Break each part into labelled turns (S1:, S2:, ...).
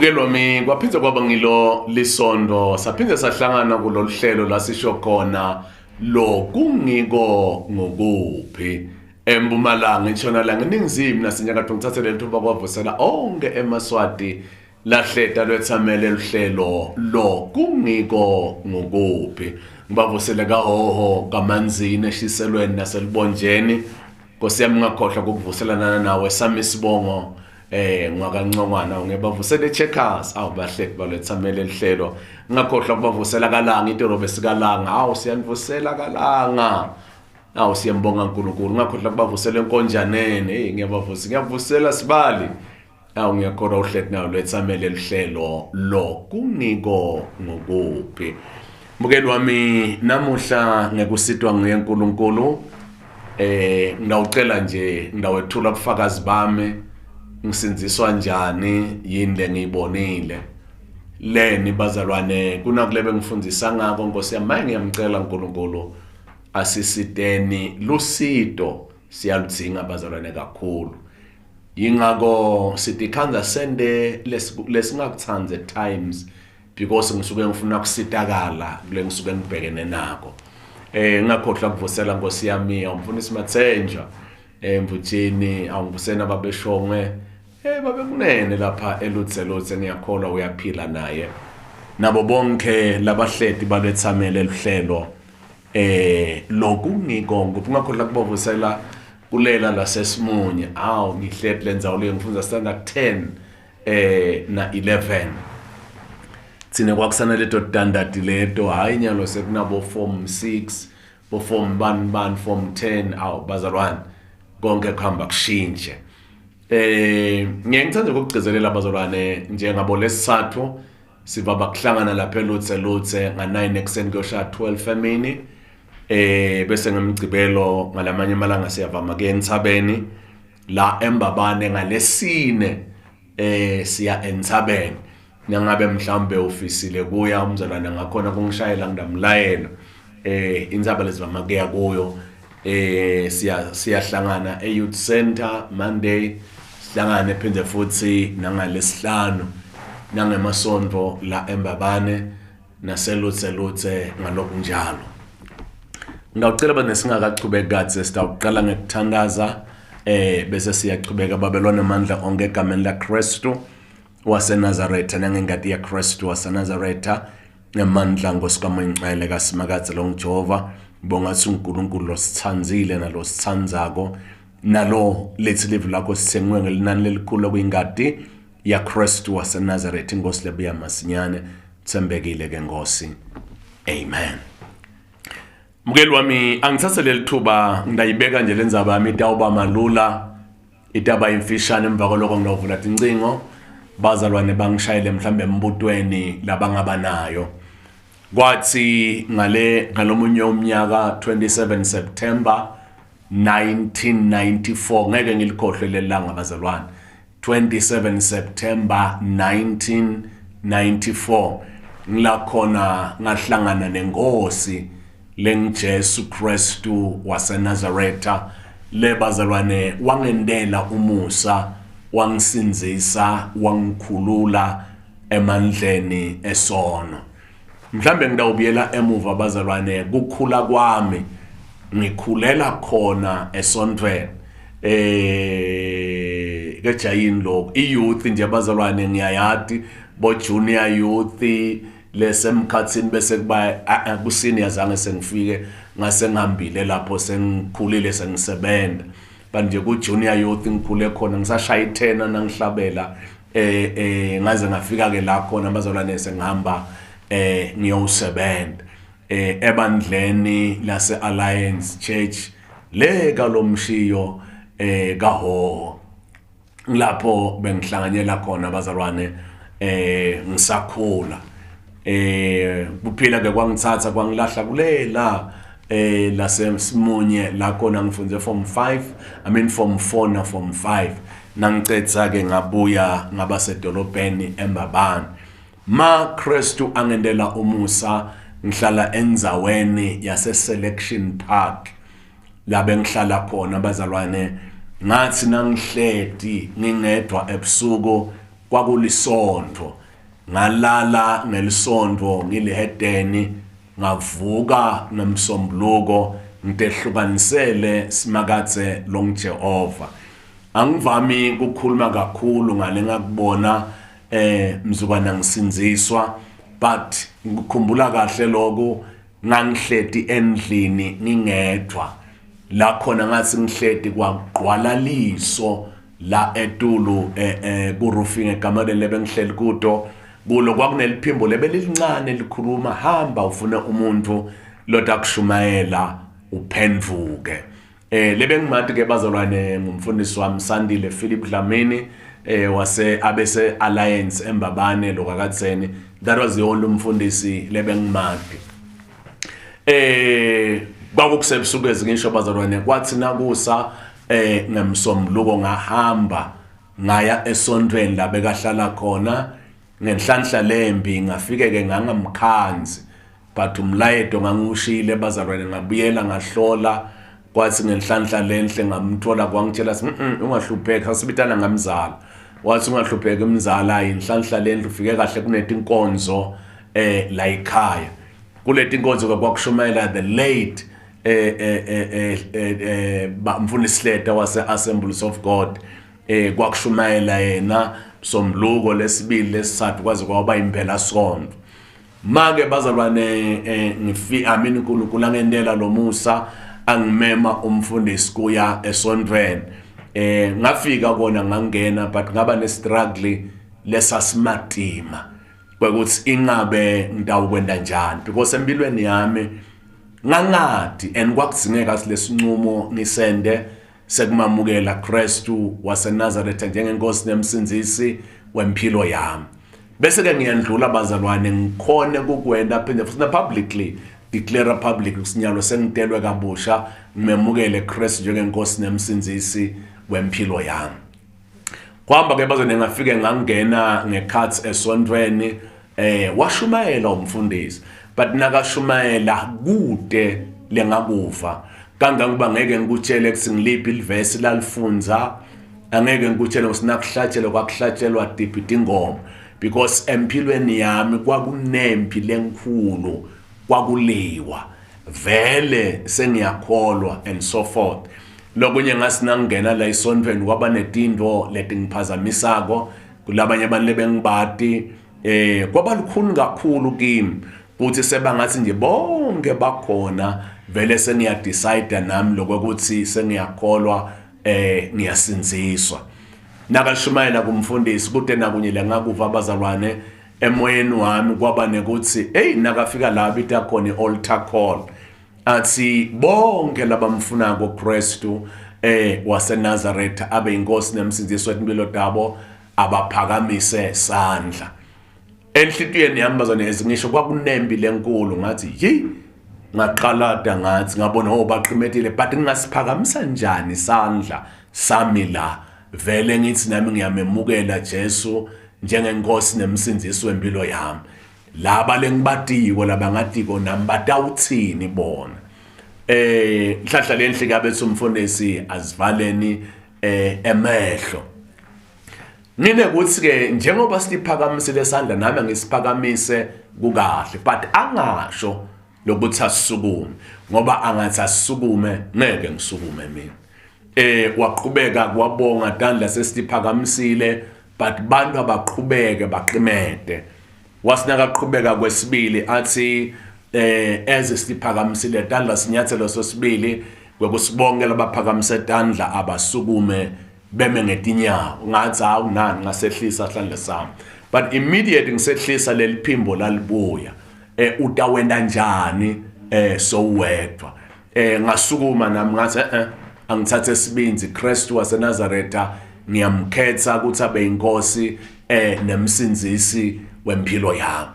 S1: Mbukeli wami kwaphinde kwaba ngilo lisondo saphinde sahlangana kulolu hlelo la sisho khona lo kungiko ngokuphi empumalanga entshonalanga eningizimu nasenyakatho ngithathe leli thuba kwavusela onke emaswati lahleta lwethamele luhlelo lo kungiko ngokuphi ngibavusele kahoho kamanzini eshiselweni naselubonjeni nkosi yami ngakhohlwa ukuvuselana nawe sami isibongo eh ngwakancongwana ngebavusele checkers awu bahleki balwethamele lihlelo ngakhohlwa kubavusela kalanga idorobe sikalanga awu siyanivusela kalanga awu siyambonga uNkulunkulu ngakhohlwa kubavusela enkonjaneni hey ngiyabavusa ngiyavusela sibali awu ngiyakholwa uhleti nayo lwethamele lihlelo lo kungiko ngokuphi mbukeli wami namuhla ngekusitwa nguye uNkulunkulu eh ngawucela nje ngawethula ubufakazi bami ngisindziswa njani yini lengiyibonile leni bazalwane kunakule bengifundisa ngako Nkosi yami maye ngiyamcela uNkulunkulu asisiteni lusito siyaludzinga bazalwane kakhulu yingako sitikhandza sende lesingakutsandzi at times because ngisuke ngifuna kusitakala kule ngisuke ngibhekene nako eh ngakhohlwa kuvusela nkosi yami awumfundisi Mathenjwa eh mvutshini awungivusena babeshongwe eh babekunene lapha elutselutse ngiyakholwa uyaphila naye nabo bonke labahleti balethamele luhlelo eh lokungiko ngikhohlwa kubavusela kulela lasesimunye awu ngihleti lendzawo leyo ngifundza standard 10 eh na 11 thina kwakusana leto standard leto hayi nyalo sekunabo form 6 Bo form bani bani, form 10, awu bazalwane, konke kuhamba kushintshe. Ngiye ngithanda ukugcizelela bazalwane, njengabo lesithathu sivaba kuhlangana lapha eLutse Lutse nga-9 ekuseni kuyoshaya 12 emini, bese ngemgcibelo ngalamanye amalanga siyavama kuye entsabeni la eMbabane ngalesine, siya entsabeni. Nangabe mhlawumbe ufisile kuya, umzalwane ngakhona kungishayela ngidamlayela intsaba lezivama kuya kuyo. Siyahlangana e-youth center Monday, sihlangane phinde futhi nangalesihlanu nangemasonto la eMbabane naseLutse Lutse ngalokunjalo. Ngiyacela bane singakachubeki kadze, sitawuqala ngekuthandaza bese siyachubeka. Babelwane amandla onke egameni la Kristu waseNazaretha nangengati yaKristu waseNazaretha ngemandla ngosikamoyingcwele kaSimakadze longuJehova, bongathi uNkulunkulu lositsandzile nalositsandzako nalo lethi livi lakho sithengwe ngelinani lelikhulu okuyingati yaKristu waseNazaretha, inkosi lebuya masinyane. Thembekile ke Nkosi, amen. Mukeli wami, angithathe leli thuba ngidayibeka nje lendzaba yami itawuba malula, itaba imfishane. Emva kwaloko ngiyovula tincingo, bazalwane bangishayele mhlambe embutweni labangaba nayo. Kwathi ngale ngalomunye umnyaka 27 September 1994, ngeke ngilikhohlwe lelanga bazalwane, 27 September 1994, ngila khona ngahlangana nenkosi lengiJesu Kristu waseNazaretha le bazalwane, wangendela umusa, wangisindzisa, wangikhulula emandleni esono. Mhlambe ngidawubuyela emuva bazalwane, kukhula kwami ngikhulela khona esontweni kejayini lokho i-youth nje bazalwane, ngiyayati bo junior youth lesemkhathini, bese kuba ku-senior zange sengifike, ngase ngihambile lapho sengikhulile sengisebenza. Manje ku junior youth ngikhule khona ngisashaya ithena nangihlabela, ngaze ngafika ke la khona bazalwane sengihamba ngiyowusebenza ebandleni lase Alliance Church le kalomshiyo kaHoho, lapho bengihlanganyela khona bazalwane ngisakhula. Kuphila ke kwangithatha kwangilahla kulela laseSimunye la khona ngifunze form 5, I mean form 4 na form 5. Nangicetha ke ngabuya ngaba sedolobheni eMbabane. Ma Kristu angendela umusa, ngihlala endzaweni yase Selection Park la bengihlala khona bazalwane. Ngathi nangihleti ngingedwa ebusuku, kwakulisonto, ngalala ngelisonto ngilihedeni, ngavuka ngemsombuluko ngitehlukanisele Simakadze longuJehova. Angivami ukukhuluma kakhulu ngale ngakubona mzukwana ngisindziswa, but ngikhumbula kahle lokhu. Ngangihleti endlini ngingedwa la khona, ngathi ngihleti kwagqwalaliso la etulu ku roofing ekamereni lebengihleli kuto kulo, kwakuneliphimbo lebelilincane likhuluma, "Hamba ufune umuntu lotakushumayela uphendvuke." Lebengimati ke bazalwane ngumfundisi wami Sandile Philip Dlamini wase abese Alliance eMbabane lokakatseni. That was the only umfundisi lebengimati. Kwakukusebusuku ezingisho bazalwane, kwathi nakusa ngemsombuluko ngahamba ngaya esontweni la bekahlala khona. Ngenhlanhla lembi ngafike ke ngangamkhanzi, but umlayeto ngangiwushiyile bazalwane. Ngabuyela ngahlola, kwathi ngenhlanhla lenhle ngamthola, kwangitshela ungahlupheki, sasibitana ngamzala." Wathi, "Ungahlupheki mzala, inhlanhla lenhle ufike kahle, kunetinkonzo la ekhaya." Kuleti inkonzo kwakushumayela the late mfundisi Hleta wase Assemblies of God. Kwakushumayela yena Sombuluko, lesibili, lesithathu, kwaze kwaba impela sonto. Make bazalwane, ngifi, I mean uNkulunkulu angendela lo musa, angimema umfundisi kuya esontweni. Ngafika kona ngangena, but ngaba ne struggle lesasimatima kwekuthi ingabe ngitawukwenda njani, because empilweni yami Ngangati and kwakudzingeka silesinqumo ngisende sekumamukela Kristu waseNazaretha njengenkosi nemsindzisi wempilo yami. Bese ke ngiyandlula bazalwane, ngikhone kukwenda phinde futhi na publicly declare public kusinyalo sengitelwe kabusha, ngimemukele Kristu njengenkosi nemsindzisi wempilo yami. Kwahamba ke bazalwane, ngafike ngangena ngekhathi esontweni, washumayela umfundisi, but nakashumayela kude lengakuva kangangokuba ngeke ngikutshele ukuthi ngiliphi ilivesi lalifundza, angeke ngikutshele ukuthi nakuhlatshelwa kwakuhlatshelwa tiphi tingoma, because empilweni yami kwakunempi lenkhulu, kwakuliwa vele sengiyakholwa and so forth. Lokunye ngasinangena la esontweni kwaba netinto letingiphazamisako kulabanye abantu lebengibati, kwaba lukhuni kakhulu kimi kuthi sebangathi nje bonke bakhona vele sengiya decide nami lokuthi sengiyakholwa, ngiyasindziswa. Nakashumayela kumfundisi kude nakunye lengakuva abazalwane emoyeni wami kwaba nekuthi hey, nakafika la bita khona i-altar call, athi bonke labamfunako Kristu waseNazaretha abe inkosi nemsindziso wempilo tabo abaphakamise sandla. Enhlitiyweni yami bazalwane, ezingisho kwakunembi lenkulu, ngathi yi ngaqalada, ngathi ngabona oh baqimetile, but ngingasiphakamisa njani isandla sami la vele ngithi nami ngiyamemukela Jesu njengenkosi nemsindzisi wempilo yami? Laba lengibatiko labangatiko nami batawuthini bona? Nhlanhla lenhle kabethi umfundisi azivaleni emehlo. Ngine kuthi ke njengoba siphakamisile sandla nami ngisiphakamise kukahle, but angasho lokuthi asisukume, ngoba angathi asisukume ngeke ngisukume mina. Waqhubeka kwabonga tandla sesiphakamisile, but bantu abaqhubeke baqimede. Wasinaka qhubeka kwesibili athi eze siphakamisile tandla, sinyathelo sesibili kwekusibonke labaphakamise tandla abasukume beme ngetinyawo. Ngathi hawu nani, ngasehlisa sandla sami, but immediately ngisehlisa leli phimbo lalibuya, utawenda njani sowedwa? Ngasukuma nami ngathi angithathe isibindzi, Kristu waseNazaretha ngiyamkhetha ukuthi abe inkosi nemsindzisi wempilo yami.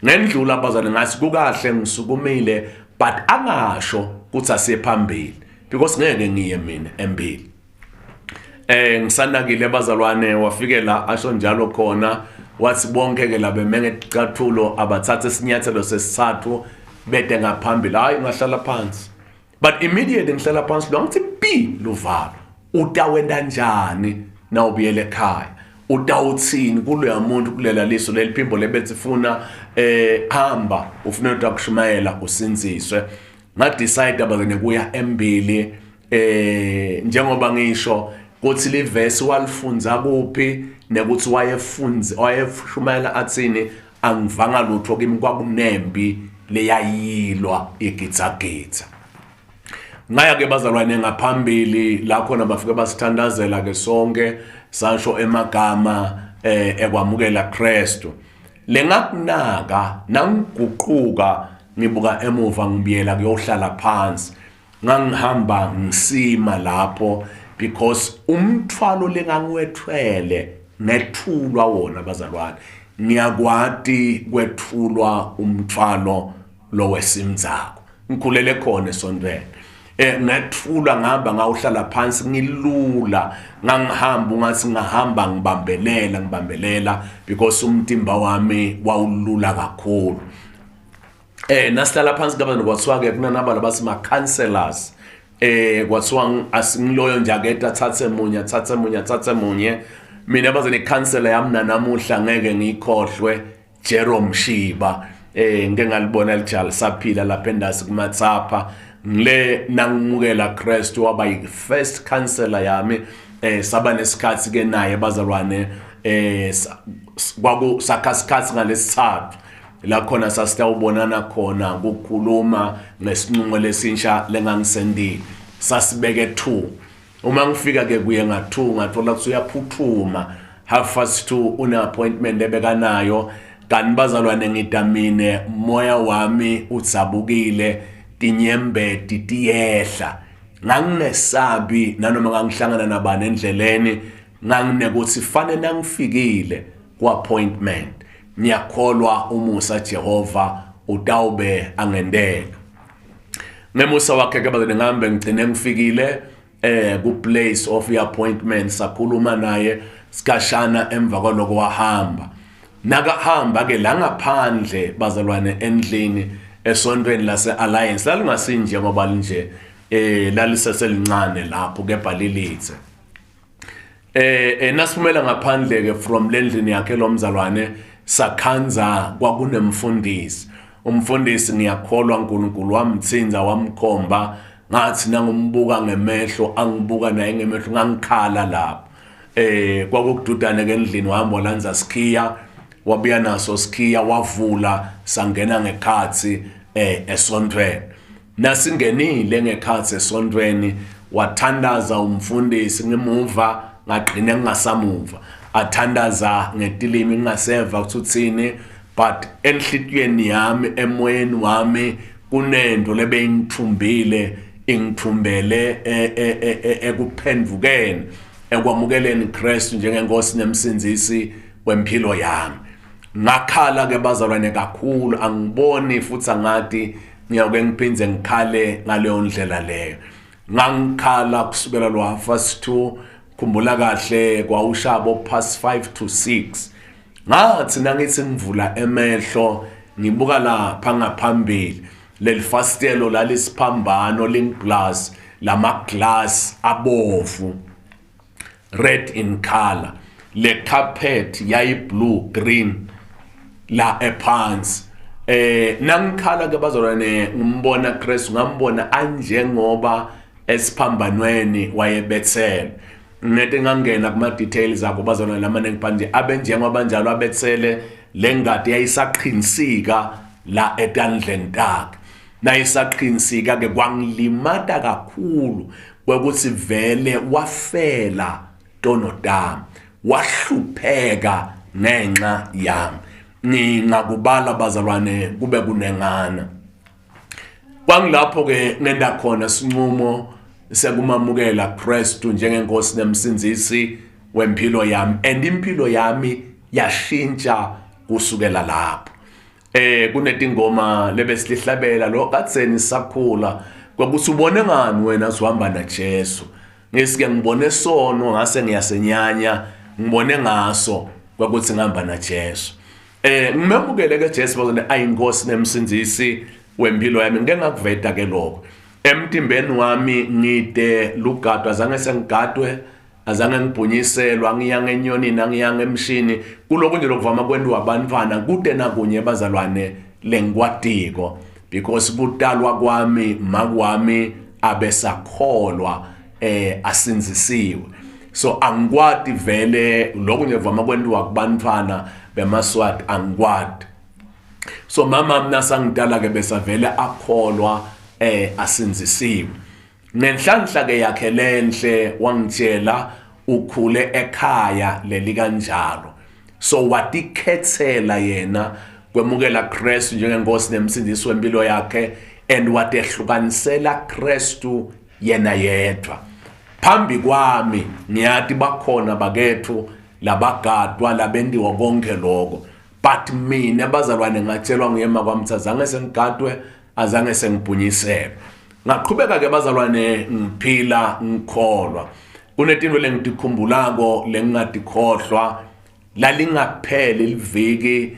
S1: Ngendlula abazalwane, ngathi kukahle ngisukumile, but angasho ukuthi asiye phambili because ngeke ngiye mina embili. Ngisanakile bazalwane, wafikela asho njalo khona, wathi bonke ke labeme ngecathulo abathathe isinyathelo sesithathu bede ngaphambili. Hayi, ngahlala phansi, but immediately ngihlala phansi lo ngithi pi luvalo, utawenda njani nawubuyele ekhaya? Utawuthini kuloya muntu kulela liso leli phimbo lebethi funa hamba ufuna utakushumayela usinziswe? Nga-decide abazane kuya embili, njengoba ngisho kuthi livesi walifunza kuphi nekuthi wayefunza wayeshumayela athini, angivanga lutho kimi, kwakunempi leyayilwa igitsagitsa. Ngaya ke bazalwane ngaphambili la khona bafike basithandazela ke sonke, sasho emagama ekwamukela Kristu. Lengakunaka nangiguquka ngibuka emuva ngibuyela kuyohlala phansi, ngangihamba ngisima lapho because umthwalo lengangiwethwele ngethulwa wona bazalwane. Ngiyakwati kwethulwa umthwalo lo wesimdzako, ngikhulele khona esontweni. Ngethulwa ngihamba ngawuhlala phansi ngilula, ngangihamba ungathi ngahamba ngibambelela ngibambelela because umtimba wami wawulula kakhulu. Nasihlala phansi kabantu kwathiwa ke kunanaba labathi ma counselors, kwathiwa asingiloyo nje akete athathe munye athathe munye athathe munye. Mina baze nekhansela yami nanamuhla ngeke ngiyikhohlwe, Jerome Shiba, ngike ngalibona lijali saphila lapha endasi kumatsapha ngile nangimukela Kristu, waba yi first counselor yami. Saba nesikhathi ke naye bazalwane, kwaku sakha sikhathi ngalesithathu la khona sasitawubonana khona ukukhuluma ngesinqumo lesinsha lengangisendile, sasibeke 2. Uma ngifika ke kuye nga2 ngathola ukuthi uyaphuthuma, 2:30 une appointment ebekanayo. Kanti bazalwane ngidamine, moya wami udzabukile. Tinyembeti tiyehla. Ngangingesabi nanoma ngangihlangana nabani endleleni, nganginekuthi fane nangifikile ku-appointment. Ngiyakholwa umusa Jehova utawube angentela. Ngemusa wakhe ke bazalwane ngihambe ngigcine ngifikile ku place of appointment, sakhuluma naye sikashana, emva kwaloko wahamba. Nakahamba ke la ngaphandle bazalwane endlini esontweni lase Alliance, lalingasinje ngoba linje, laliseselincane lapho kepha lilithe. Nasifumela ngaphandle ke from lendlini yakhe lo mzalwane, sakhanza kwakunemfundisi. Umfundisi, ngiyakholwa uNkulunkulu wamthinza, wamkhomba. Ngathi nangumbuka ngemehlo, angibuka naye ngemehlo, ngangikhala lapho. Kwakukududane ke endlini, wahamba walanza sikhiya, wabuya naso sikhiya, wavula, sangena ngekhathi esontweni. Nasingenile ngekhathi esontweni, wathandaza umfundisi, ngimuva ngagcina ngingasamuva athandaza ngetilimi, ngingaseva ukuthi uthini, but enhlitiyweni yami, emoyeni wami kunento lebeyingithumbile, ingithumbele ekuphendvukeni, ekwamukeleni Kristu njengenkosi nemsindzisi wempilo yami. Ngakhala ke bazalwane kakhulu, angiboni futhi angati ngiyawuke ngiphindze ngikhale ngaleyo ndlela leyo. Ngangikhala kusukela lo half past 2, khumbula kahle kwawushabo past 5 to 6. Ngathi nangithi ngivula emehlo, ngibuka lapha ngaphambili, leli fastelo lalisiphambano link plus lama glass abovu, red in color, le carpet yayi blue green la ephansi. Nangikhala ke bazalwane, ngimbona Kristu, ngambona anjengoba esiphambanweni wayebethele. Ngete ngangena kuma details akho bazalwane lamaningi phanje, abe njengoba njalo abethele, lengadi yayisaqhinsika la etandleni takhe. Nayisaqhinsika ke kwangilimata kakhulu kwekuthi vele wafela tono tami, wahlupheka ngenxa yami. Ngingakubala bazalwane kube kunengana. Kwangilapho ke ngenda khona sinqumo sekumamukela Kristu njengenkosi nemsindzisi wempilo yami, and impilo yami yashintsha kusukela lapho. Kunetingoma lebesilihlabela lo kadzeni sakhula, kwakuthi ubone ngani wena uzohamba na Jesu. Ngisike ngibone sono ngase ngiyasenyanya, ngibone ngaso kwakuthi ngihamba na Jesu. Ngimemukele ke Jesu bazone ayinkosi nemsindzisi wempilo yami. Ngike ngakuveta ke lokho. Emtimbeni wami ngide lugadwa, azange sengigadwe, azange ngibhunyiselwa, ngiyanga enyonini, angiyanga emshini. Kuloko nje lokuvama kwentiwa abantwana kude nakunye bazalwane lengikwatiko, because kutalwa kwami makwami abesakholwa, asinzisiwe, so angikwati vele lokho nje kuvama kwentiwa kubantwana bemaSwati, angikwati. So mama mina sangidala ke besavele akholwa, asinzisiwe. Ngenhlanhla ke yakhe lenhle wangitshela ukhule ekhaya leli kanjalo, so watikhethela yena kwemukela Kristu njengenkosi nemsindisi wempilo yakhe, and watehlukanisela Kristu yena yedwa phambi kwami. Ngiyati bakhona bakethu labagadwa, labendiwa konke lokho, but mina bazalwane ngatshelwa nguyema kwami ukuthi azange sengigadwe, azange sengibhunyiselwe. Ngaqhubeka ke bazalwane ngiphila ngikholwa. Kunetinto lengitikhumbulako lengingatikhohlwa, lalingapheli liviki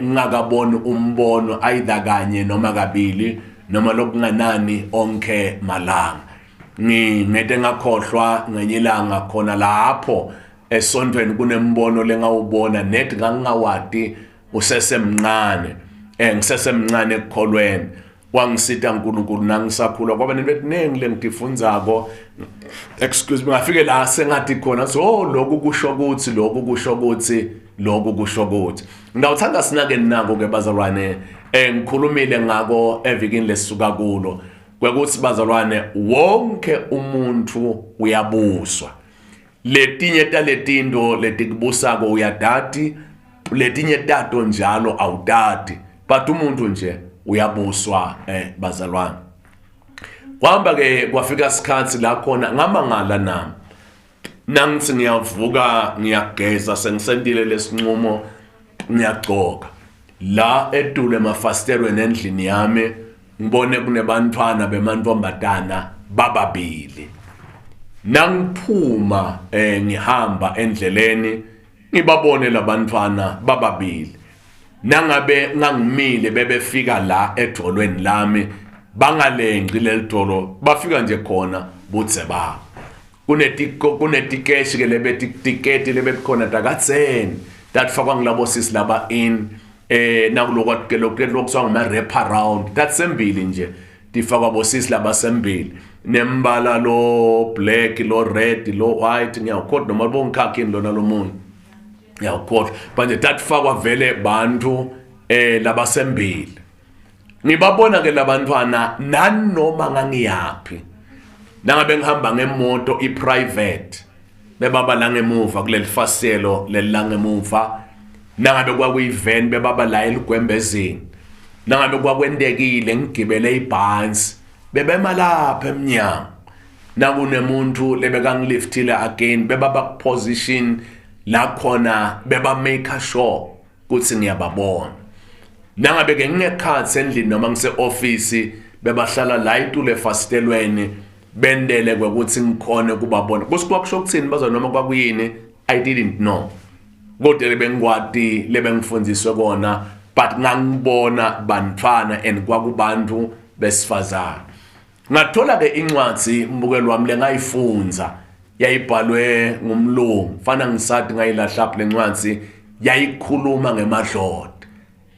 S1: ngingakaboni umbono either kanye noma kabili noma lokunganani onke malanga. Ngingete ngakhohlwa ngenye ilanga khona lapho esontweni kunembono lengawubona net ngangingawati usesemncane, ngisesemncane ekukholweni. Wangisita uNkulunkulu nangisakhula, kwaba nento etiningi lengitifundzako, excuse me, ngafike la sengathi khona so, oh, lokhu kusho ukuthi, lokhu kusho ukuthi, lokhu kusho ukuthi. Ngawuthanda sinake nako ke bazalwane, ngikhulumile ngako evikini lesisuka kulo, kwekuthi bazalwane wonke umuntu uyabuswa. Letinye taletinto letikubusako uyadati, letinye tato njalo awutati, but umuntu nje uyabuswa, bazalwane. Kwahamba ke kwafika isikhathi la khona ngamangala nami. Nangithi ngiyavuka ngiyageza sengisentile lesinqumo ngiyagcoka. La etulu emafasitelweni endlini yami ngibone kunebantfwana bemantombazana bababili. Nangiphuma eh ngihamba endleleni ngibabone labantfwana bababili. Nangabe ngangimile bebefika la edolweni lami bangalengci leli dolo bafika nje khona budze babo. Kunetikeshi ke lebetiketi lebekukhona takadzeni tatifakwa ngilabo sisi laba in eh nakuloko ke lokhu lokuthiwa ngama wrap around tatisembili nje tifakwa bosisi labasembili nembala lo black lo red lo white ngiyawukhohlwa noma bongikhakhi lona lomunye ngiyawukhohlwa manje tatifakwa vele bantu eh labasembili ngibabona ke labantwana nanoma ngangiyaphi nangabe ngihamba ngemoto i-private bebaba la ngemuva kuleli faselo leli la ngemuva nangabe kwakuyi-van bebaba la eligwembezini nangabe kwakwentekile ngigibele ibhansi bebema lapha emnyango nakunemuntu lebekangiliftile again bebaba position la khona beba make sure kuthi ngiyababona nangabe ke ngingekhathi endlini noma ngise-ofisi bebahlala la itulo efasitelweni bendele kwekuthi ngikhone kubabona kusi kwakusho ukuthini bazwa noma kwakuyini i didn't know kodwa lebengikwati lebengifundiswe kona but ngangibona bantfwana and kwakubantu besifazane ngathola ke incwadi mbukelo wami lengayifundza yayibhalwe ngumlungu fana ngisathi ngayilahla le ncwadi yayikhuluma ngemadloda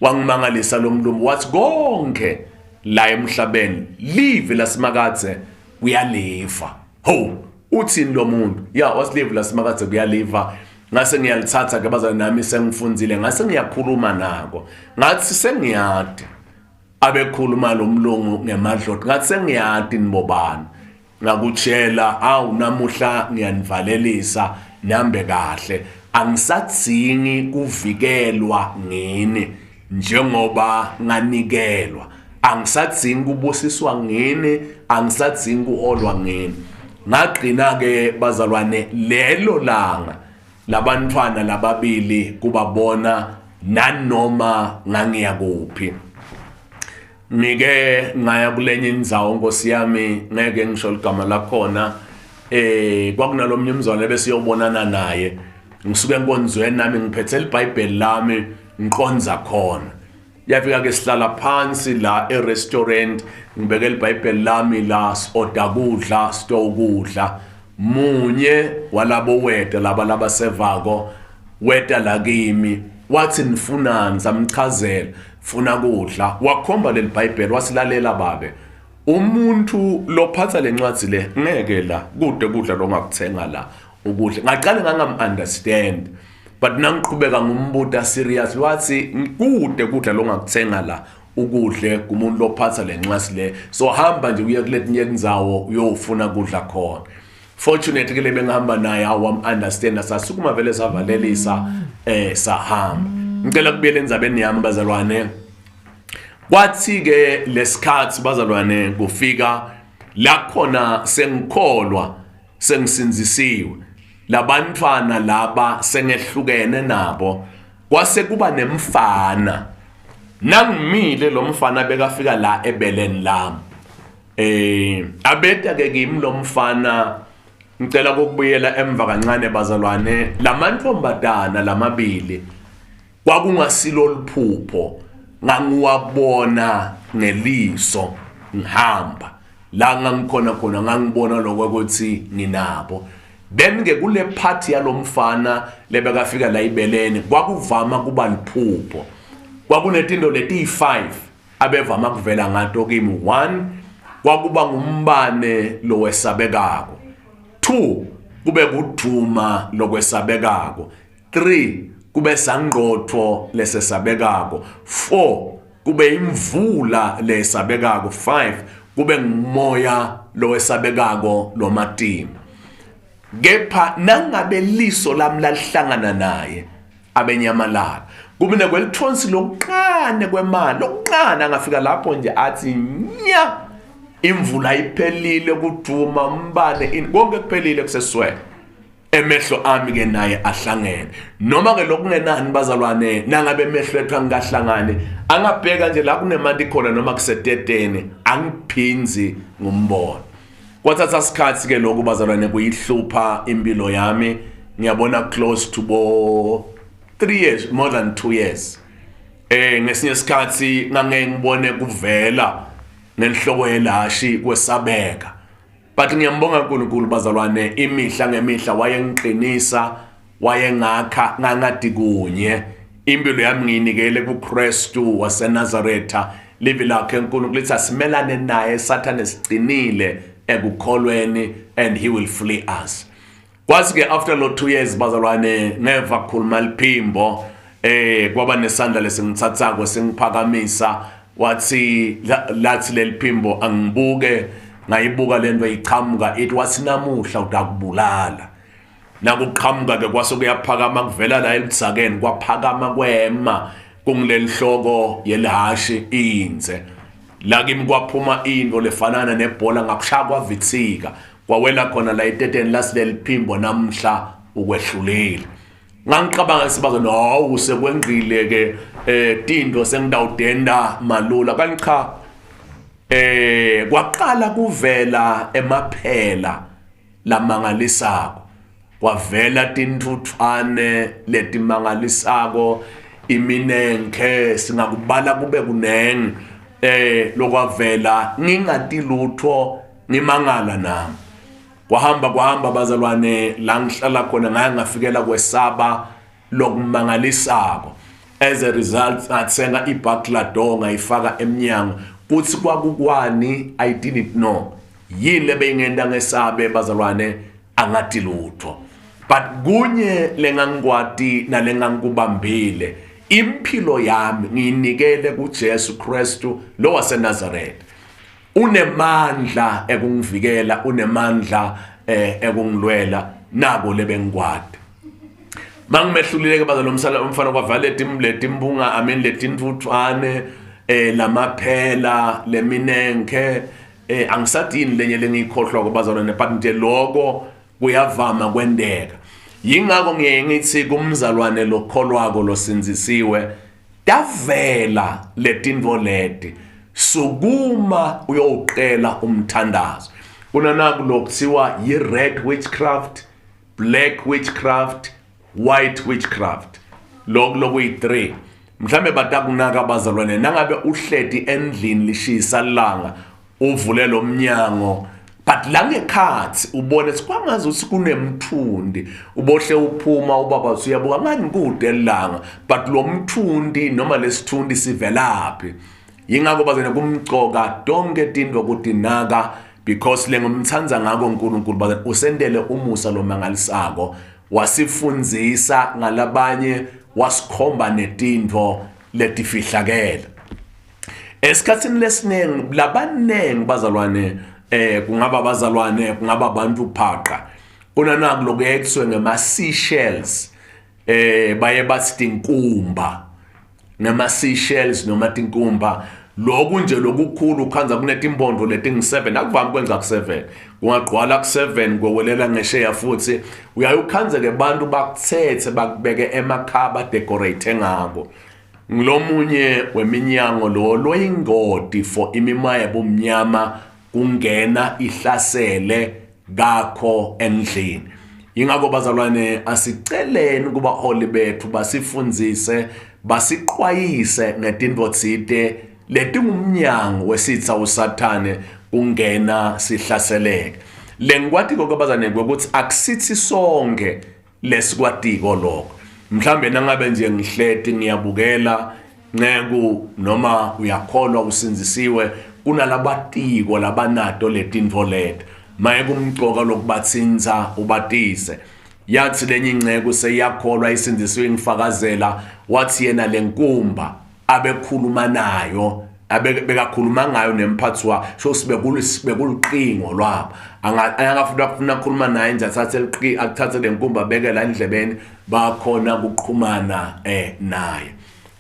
S1: wangimangalisa lo mlungu wathi konke la emhlabeni live lasimakadze kuyaliva ho uthini lo muntu ya wasilive lasimakadze kuyaliva ngase ngiyalithatha ke bazalwane nami sengifundzile ngase ngiyakhuluma nako ngathi sengiyadi abekhuluma lo mlungu ngemadloti ngathi sengiyati nibobani ngakutshela awu namuhla ngiyanivalelisa nihambe kahle angisadzingi kuvikelwa ngini njengoba nganikelwa angisadzingi kubusiswa ngini angisadzingi kuholwa ngini ngagcina ke bazalwane lelo langa labantwana lababili kubabona nanoma ngangiya kuphi ngike ngaya kulenye indzawo nkosi yami ngeke ngisho ligama lakhona eh kwakunalomnye umzwane besiyobonana naye ngisuke enkonzweni nami ngiphethe iBhayibheli lami ngiqonza khona yafika ke sihlala phansi la e-restaurant ngibeke iBhayibheli lami la order kudla sito ukudla munye walabo weta laba labasevako weta la kimi wathi nifunani samchazela funa kudla wakhomba leli Bhayibheli wasilalela babe umuntu lophatha lencwadi le ngeke la kude kudla longakuthenga la ukudla ngaqale ngangam understand but nangiqhubeka ngumbuta serious wathi kude kudla longakuthenga la ukudle kumuntu lophatha lencwadi le so hamba nje uye kuletinye indzawo uyofuna kudla khona fortunately ke lebengihamba naye awam understand sasukuma vele savalelisa eh sahamba ngicela kubuyela endzabeni yami bazalwane kwathi ke lesikhathi bazalwane kufika la khona sengikholwa sengisinzisiwe labantwana laba sengehlukene nabo kwase kuba nemfana nangimile lo mfana bekafika la ebeleni lami eh abeta ke kimi lo mfana ngicela ukubuyela emva kancane bazalwane lamantombazana lamabili kwakungasilo liphupho ngangiwabona ngeliso ngihamba la ngangikhona khona ngangibona lokho ukuthi nginabo then ke kule part yalomfana lebekafika la ibeleni kwakuvama kuba liphupho kwakunetinto letiyi-5 abevama kuvela ngato kimi 1 kwakuba ngumbane lowesabekako 2 kube kuduma lokwesabekako 3 kube sangqotho lesesabekako 4 kube imvula lesabekako 5 kube ngumoya lowesabekako lomatima kepha nangabe liso lami lalihlangana naye abenyamalala kube nekwelithonsi lokuqane kwemali lokuqane angafika lapho nje athi nya Imvula iphelile, kuduma umbane, konke kuphelile, kuseswele. Emehlo ami ke naye ahlangene. Noma ke lokungenani bazalwane, nangabe emehlo ethu angikahlangani, angabheka nje la kunemanti khona noma kuseteteni, angiphinzi ngumbono. Kwathatha isikhathi ke lokhu bazalwane kuyihlupha impilo yami. Ngiyabona close to bo 3 years, more than 2 years. Ngesinye isikhathi ngangeke ngibone kuvela ngenhloko yelashi kwesabeka. But ngiyambonga uNkulunkulu bazalwane, imihla ngemihla wayengiqinisa, wayengakha ngangadi kunye. Impilo yami ngiyinikele kuKristu waseNazaretha. Livi lakhe uNkulunkulu lithi asimelane naye Sathane siqinile ekukholweni, and he will flee us. Kwathi ke after lo 2 years bazalwane, ngeva kukhuluma liphimbo, kwaba nesandla lesingithathako singiphakamisa, wathi lathi leliphimbo angibuke. Ngayibuka lento iqhamuka, ithi wathi namuhla utakubulala. Nakuqhamuka ke kwase kuyaphakama kuvela la eludzakeni, kwaphakama kwema kungilelihloko yelihashi inze la kimi, kwaphuma into lefanana nebhola, ngakushaya kwavitsika, kwawela khona la eteteni lasileliphimbo, namhla ukwehlulile. Ngangicabanga sibazo, no, sekwengqile ke, tinto sengidawudenda malula, kanti cha. Kwaqala kuvela emaphela lamangalisako, kwavela tinthuthwane letimangalisako, iminenke, singakubala kube kunengi lokwavela, ngingati lutho, ngimangala nami. Kwahamba kwahamba bazalwane, la ngihlala khona ngaya ngafikela kwesaba lokumangalisako. As a result ngathenga i-burglar door, ngayifaka emnyango. Kuthi kwakukwani, I didn't know yini lebeyingenta ngesabe bazalwane, angati lutho. But kunye lengangikwati nalengangikubambile, impilo yami ngiyinikele kuJesu Kristu lo waseNazaretha. Unemandla ekungivikela, unemandla ekungilwela, nako lebengikwati. Mangimehlulile ke bazalwane, umsala umfana, kwavala letimbunga, amen, letintuthwane, lamaphela, leminenke, angisadini lenye lengiyikhohlwa kubazalwane, but nje lokho kuyavama kwenteka. Yingakho ngiye ngithi kumzalwane lokholwako losindzisiwe, tavela letintfo leti, sukuma uyowuqela umthandazo. Kunanaku lokuthiwa yi-red witchcraft, black witchcraft, white witchcraft, lokhu lokuyi-3. Mhlambe batakunaka abazalwane, nangabe uhleti endlini lishisa langa, uvule lo mnyango, but la ngekhathi ubone sikwangazi ukuthi kunemthundi, ubohle uphuma ubaba usuyabuka ngani kude langa, but lo mthundi noma lesithundi sivelaphi? Yingakho bazene kumcoka tonke tinto kutinaka, because lengumthandza ngako uNkulunkulu bazene, usendele umusa lomangalisako, wasifundzisa ngalabanye, wasikhomba netintfo letifihlakele. Esikhatsini lesiningi labanengi bazalwane, kungaba bazalwane, kungaba abantu phaqa, kunanaku lokuyekiswe ngema seashells, baye bathi tinkumba, ngema seashells noma tinkumba, lokhu nje lokukhulu ukhanza kunetimpondo letingu-7, akuvami kwenza ku-7, kungagqwala ku-7 kwewelela ngesheya futhi. Uyaye ukhanze-ke bantu bakuthethe bakubeke emakhaya, badecorate ngako. Ngilomunye weminyango lo loyingoti for imimoya yobumnyama kungena ihlasele kakho endlini. Ingakho bazalwane asiceleni kubaholi bethu basifundzise, basiqwayise ngetintfo tsite letingumnyango wesitsa usathane kungena sihlaseleke. Lengikwatiko ke bazalwane ukuthi akusithi sonke lesikwatiko lokho. Mhlambe nangabe nje ngihleti ngiyabukela nceku, noma uyakholwa usindzisiwe, kunalabatiko labanato letintfo leti, maye kumcoka lokubatsintsa ubatise. Yathi lenye inceku seyiyakholwa isindzisiwe, ingifakazela, wathi yena lenkumba abekhuluma nayo, bekakhuluma ngayo nemphathi wa sho sibekuluqingo lwabo, angafuna kufuna ukukhuluma naye nje, athathe liqi akuthathe lenkumba abeke la endlebeni, bakhona ukuqhumana naye.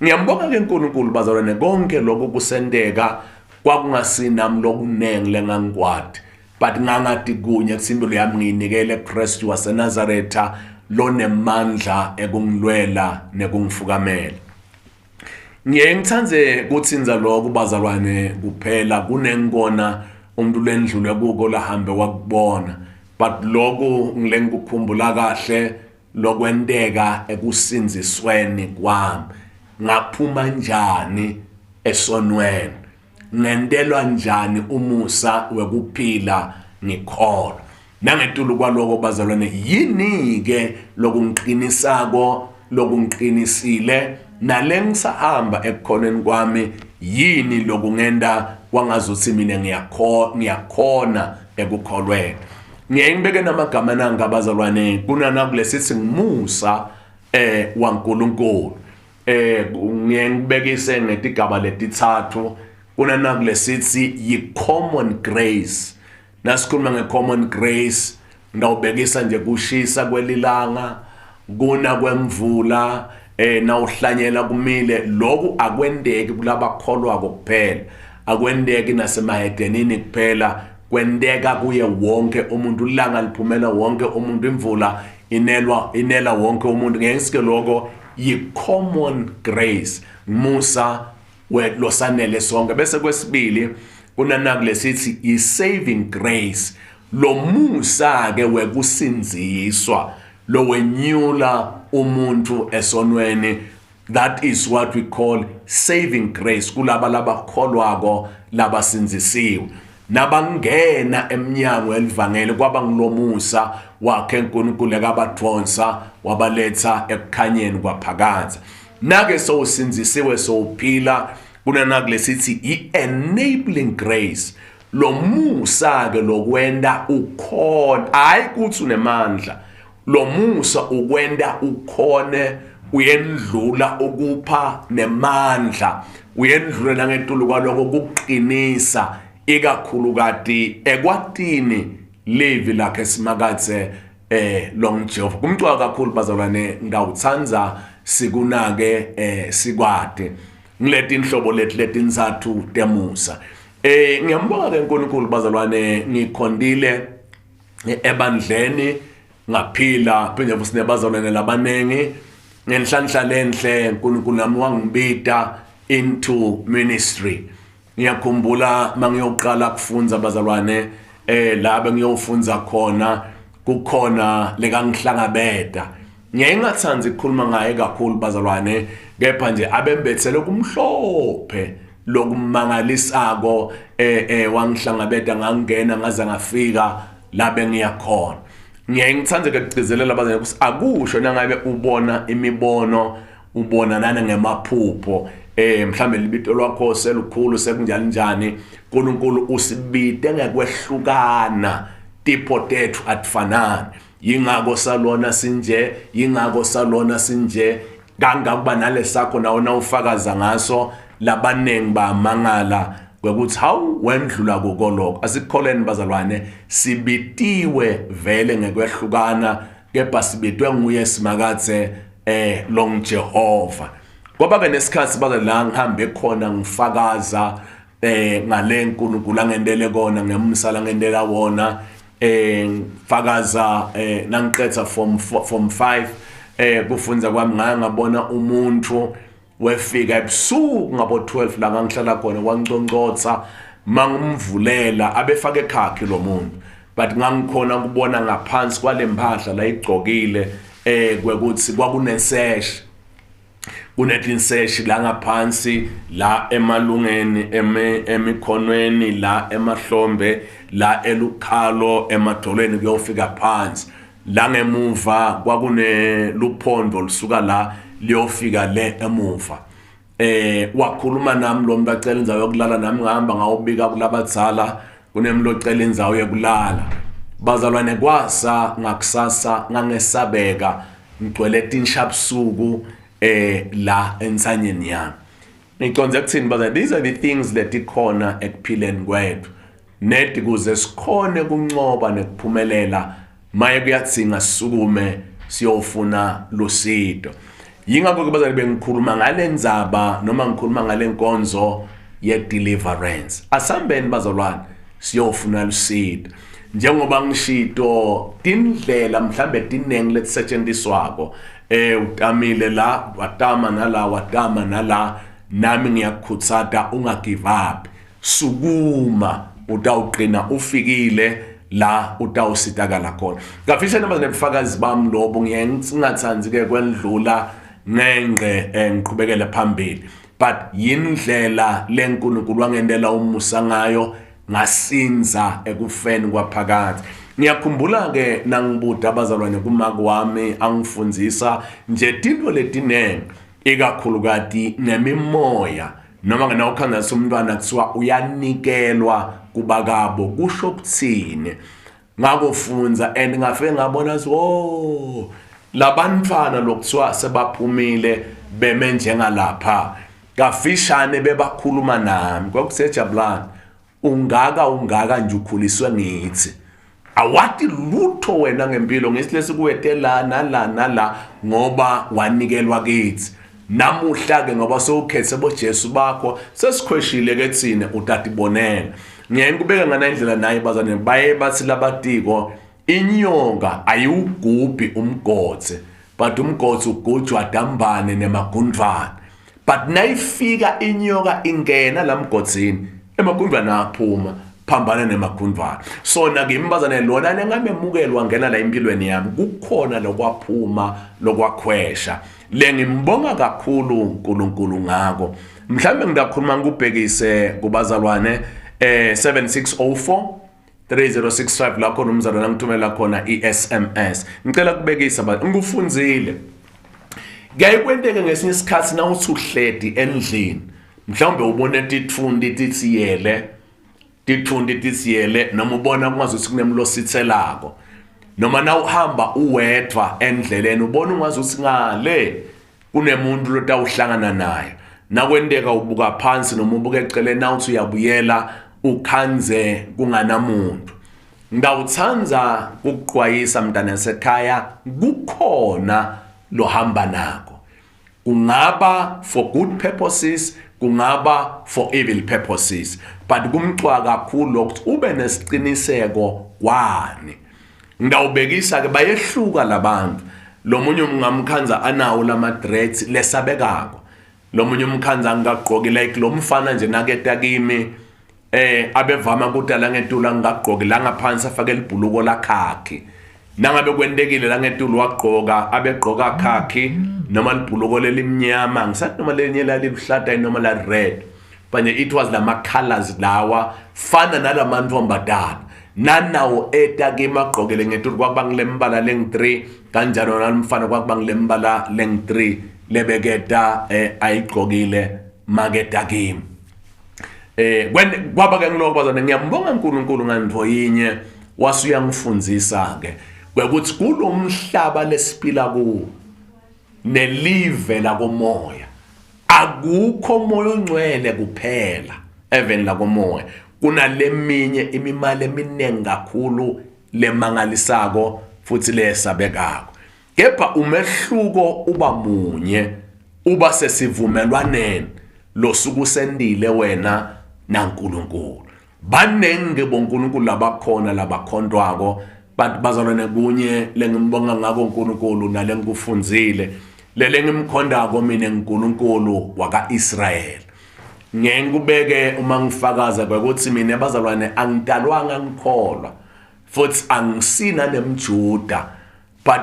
S1: Ngiyambonga ke uNkulunkulu bazalwane, konke lokho kusenteka. Kwakungasinami lokunengi lengangikwati, but ngangati kunye kutsi impilo yami ngiyinikele kuKristu waseNazaretha lonemandla ekungilwela nekungifukamela. Ngiye ngithande kuthinza lokho bazalwane kuphela kunengikona umuntu lendlule kuko lahambe wakubona, but lokhu ngile ngikukhumbula kahle lokwenteka ekusindzisweni kwami. Ngaphuma njani esonweni, ngentelwa njani umusa wekuphila ngikholwa. Nangetulu kwaloko bazalwane, yini-ke lokungiqinisako, lokungiqinisile nalengisahamba ekukhoneni kwami, yini lokungenta kwangazuthi mina ngiyakhona ekukholweni. Ngiyaye ngibeke namagama nanga bazalwane, kunanakulesithi ngumusa waNkulunkulu. Ngiye ngibekise ngetigaba letithathu, kunanakulesithi yi-common grace. Nasikhuluma nge-common grace, ngawubekisa nje kushisa kwelilanga, kuna kwemvula, nawuhlanyela kumile. Lokhu akwendeki kulabakholwako kuphela, akwendeki nasemahedenini kuphela, kwendeka kuye wonke umuntu. Ilanga liphumela wonke umuntu, imvula inela wonke umuntu. Ngengisike lokho yi-common grace, musa welosanele sonke. Bese kwesibili kunanakulesithi i-saving grace, lo musa ke wekusindziswa lowenyula umuntu esonweni. That is what we call saving grace kulaba labakholwako labasindzisiwe nabangena emnyango welivangeli. Kwaba ngilomusa wakhe uNkulunkulu ekabadvonsa wabaletha ekukhanyeni kwaphakadze. Nake sowusindzisiwe sowuphila, kunanakulesithi i-enabling grace, lo musa ke lokwenta ukhona, hayi kuthi unemandla. Lo musa ukwenta ukhone, uyendlula ukupha nemandla, uyendlula nangetulu kwaloko kuqinisa ikakhulukati ekwatini livi lakhe Simakadze longuJehova. Kumcwa kakhulu bazalwane, ngawutsandza sikunake sikwati ngileti inhlobo leti letintsatfu temusa. Ngiyambonga ke uNkulunkulu bazalwane, ngikhondile ebandleni ngaphila phinde futhi nebazalwane labanengi ngenhlanhla lenhle. uNkulunkulu nami wangibita into ministry. Ngiyakhumbula mangiyoqala kufunza bazalwane, la bengiyofunza khona kukhona lekangihlangabeta. Ngiyaye ngingathandi ukukhuluma ngaye kakhulu bazalwane, kepha nje abembethele kumhlophe lokumangalisako. Wangihlangabeta, ngangena ngaze ngafika la bengiyakhona. Ngiyaye ngithande ke kugcizelela bazalwane ukuthi akusho nangabe ubona imibono, ubona nana ngemaphupho, mhlambe libito lwakho selukhulu sekunjani njani. uNkulunkulu usibite ngekwehlukana, tipho tethu atifanani, yingako salona sinje, yingako salona sinje kangakuba nalesakho nawe nawufakaza ngaso labanengi bamangala kwekuthi hawu wendlula kuko lokho. Asikholeni bazalwane, sibitiwe vele ngekwehlukana, kepha sibitwe nguye Simakadze longuJehova. Kwaba ke nesikhathi bazalwane la ngihambe khona ngifakaza ngale uNkulunkulu angentele kona, ngemsa langentela wona. Ngifakaza nangiqedza form 5 kufunza kwami, ngaya ngabona umuntu wefika ebusuku ngabo 12 la ngangihlala khona, wanconcontsa. Mangumvulela abefake ekhakhi lo muntu, but ngangikhona ukubona ngaphansi kwalempahla la igcokile kwekuthi kwakunesesh, kunetinseshi la ngaphansi la emalungeni emikhonweni la emahlombe la elukhalo emadolweni kuyofika phansi. La ngemuva kwakuneluphondo lusuka la liyofika le emuva. Wakhuluma nami lo muntu acela indzawo yokulala, nami ngihamba ngawubika kulabadzala kunemlocela indzawo yokulala. Bazalwane, kwasa ngakusasa ngangesabeka ngigcwele tinshabusuku la ensanyeni yami. Ngiconze kuthini bazalwane? These are the things letikhona ekuphileni kwethu nedi kuze sikhone kuncoba nekuphumelela, maye kuyadzinga sisukume siyofuna lusito. Yingakho ke bazali bengikhuluma ngale ndzaba noma ngikhuluma ngale nkonzo. ye-deliverance. Asambeni bazalwane siyofuna lusito. Njengoba ngishito tindlela mhlambe tinengi letisetshenziswako, utamile la, watama nala, watama nala, nami ngiyakukhutsata unga give up. Sukuma, utawuqina ufikile la utawusitakala khona. Ngafisha noma nebufakazi bami lobo, ngiye ngingathandi ke kwendlula ngengqe ngiqhubekele phambili, but yindlela leNkulunkulu wangendela umusa ngayo ngasinza ekufeni kwaphakathi. Ngiyakhumbula ke nangibuda abazalwane kumake wami angifundzisa nje tinto letinengi, ikakhulukati nemimoya, noma ke nawukhanza umntwana kuthiwa uyanikelwa kubakabo, kusho kuthini. Ngakufundza and ngafike ngabona ukuthi oh, labantwana lokuthiwa sebaphumile beme njengalapha kafishane bebakhuluma nami, kwakusejabulani ungaka ungaka nje ukhuliswe ngithi awati lutho wena ngempilo, ngithi lesikuwete la nala nala ngoba wanikelwa kithi. Namuhla ke ngoba sewukhethe boJesu bakho, sesikhweshile ke thina, utatibonela. Ngiyaye ngikubeka ngana indlela naye bazane, baye bathi labatiko inyoka ayiwugubhi umgodzi, but umgodzi ugujwa dambane nemagundvwane, but nayifika inyoka ingena lamgodzini, emagundvwane aphuma phambana nemagundvwane. So nakimi bazane, lona lengamemukelwa ngena la empilweni yami, kukhona lokwaphuma lokwakhwesha lengimbonga kakhulu uNkulunkulu ngako. Mhlawumbe ngidakhuluma ngikubhekise kubazalwane 7604 3065 la khona umzalwane angithumela khona i-SMS. Ngicela kubekisa ba ngikufundzile. Kuyaye kwenteke ngesinye isikhathi nawuthi uhledi endlini, mhlawumbe ubone titfundi titsiyele, titfundi titsiyele, noma ubona kungazuthi kunemlositselako, noma nawuhamba uwedvwa endleleni ubona ungazuthi ngale kunemuntu lotawuhlangana naye. Nakwenteka ubuka phansi noma ubuka eceleni, nawuthi uyabuyela ukhanze kunganamuntu. Ngawutsandza ukuqwayisa mntana yasekhaya, kukhona lohamba nako, kungaba for good purposes, kungaba for evil purposes, but kumcwa kakhulu ukuthi ube nesiciniseko kwani. Ngawubekisa ke, bayehluka labantu. Lo munye ungamkhanza anawo lama dreads lesabekako, lo munye umkhanza angagqoki, like lo mfana nje naketa kimi abevama kudala ngetulu angagqoki la ngaphansi, afake libhuluko lakhakhi. Nangabe kwentekile la ngetulu wagqoka, abegqoka khakhi noma libhuluko lelimnyama, ngisathi noma lenye laliluhlata noma la red, but it was lama colors lawa fana nalamantombazana nanawo eta kimi agqokele ngetulu, kwakuba ngilembala leng-3 kanjalo, nalomfana kwakuba ngilembala leng-3 lebeketa ayigqokile maketa kimi. Kwaba ke ngiloko bazane, ngiyambonga uNkulunkulu ngantfo yinye wasuyangifundzisa ke kwekuthi kulomhlaba lesiphila kuwo nelive lakomoya akukho moya ongcwele kuphela. Even lakomoya kunaleminye imimali eminingi kakhulu lemangalisako futhi leyesabekako, kepha umehluko uba munye, uba sesivumelwaneni losuku sendile wena naNkulunkulu. Baningi boNkulunkulu labakhona labakhontwako, but bazalwane kunye lengimbonga ngako uNkulunkulu nalengikufundzile, lele ngimkhondako mina uNkulunkulu wakaIsrayeli. Ngeke ngikubeke uma ngifakaza kwekuthi mina bazalwane angidalwanga ngikholwa, futhi angisina nemjuda, but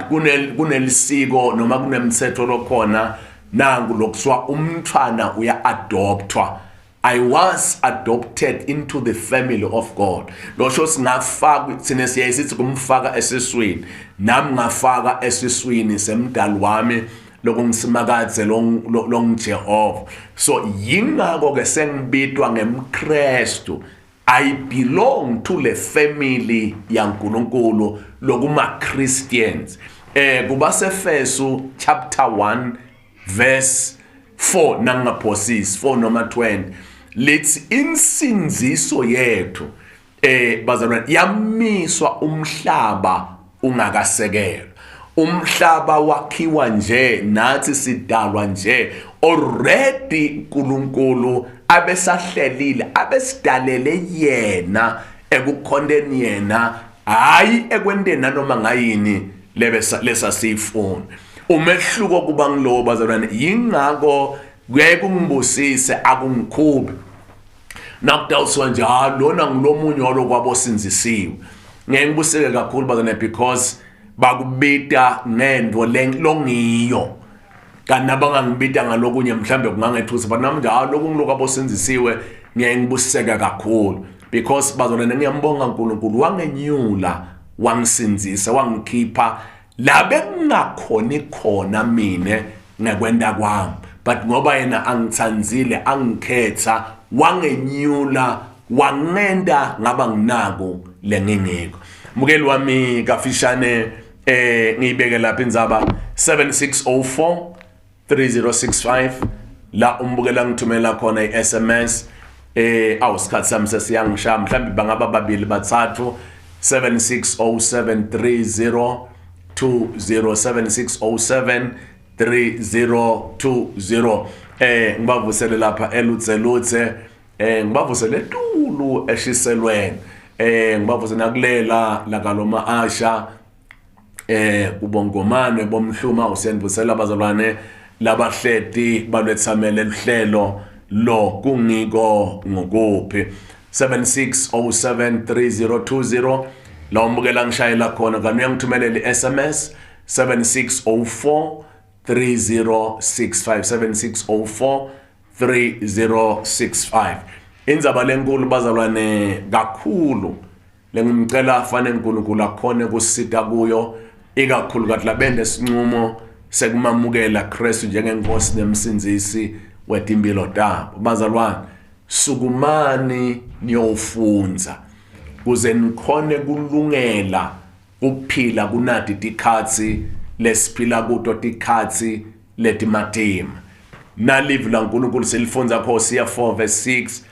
S1: kunelisiko noma kunemthetho lokhona nangu lokuswa umntwana uya-adoptwa. I was adopted into the family of God. Losho singafaka sine siyaye sithi kumfaka esiswini, nami ngafaka esiswini semdali wami lokungisimakadze longuJehova. So yingakho ke sengibitwa ngemKristu. I belong to le family yaNkulunkulu lokuma Christians. Kubasefesu chapter 1 verse 4 nangaphosisi 4 noma 20 lithi insindziso yethu bazalwane yamiswa umhlaba ungakasekelwa. Umhlaba wakhiwa nje, nathi sidalwa nje already uNkulunkulu. Abesahlelile, abesidalele yena ekukhonteni yena, hayi ekwenteni nanoma ngayini lesasiyifuna. Umehluko kuba ngilowo bazalwane, yingako kuyaye kungibusise, akungikhubi nakudawusiwa nje, ha lona ngulomunye walokwabo sindzisiwe. Ngeke ngibuseke kakhulu bazalwane, because bakubita ngento longiyo, kanti nabangangibita ngalokunye mhlambe kungangethusa, but nami nje, ha, lokhu ngilokhu abosindzisiwe. Ngeke ngibuseke kakhulu because bazalwane, ngiyambonga uNkulunkulu, wangenyula, wangisindzisa, wangikhipha la bengingakhoni khona mine ngekwenta kwami, but ngoba yena angitsandzile, angikhetha, wangenyula, wangenta ngaba nginako lengingiko. Mukeli wami, kafishane ngiyibeke lapha indzaba. 7604 3065 la umbukela ngithumela khona i-SMS. Awu, sikhathi sami sesiyangishaya, mhlawumbe bangaba babili, bathathu. 7607 3020, 7607 3020. Ngibavusele lapha eLutselutse, ngibavusele etulu eshiselweni, ngibavuse nakulela lakaloma asha, kubongomane bomhluma. Usiyandvusela bazalwane labahleti balwetsamele luhlelo lo kungiko ngukuphi. 76073020 la umbukela ngishayela khona, kanti uyangithumelela i-SMS 7604 3065, 7604 3065. Indzaba lenkulu bazalwane kakhulu lengimcela fanele uNkulunkulu akhone kusita kuyo, ikakhulu kathi labende sinqumo sekumamukela Kristu njengenkosi nemsindzisi wetimpilo tabo. Bazalwane, sukumani niyofundza kuze nikhone kulungela kuphila kunati tikhatsi lesiphila kuto, tikhatsi letimatima. Nalivi laNkulunkulu silifundza Hosea 4 verse 6,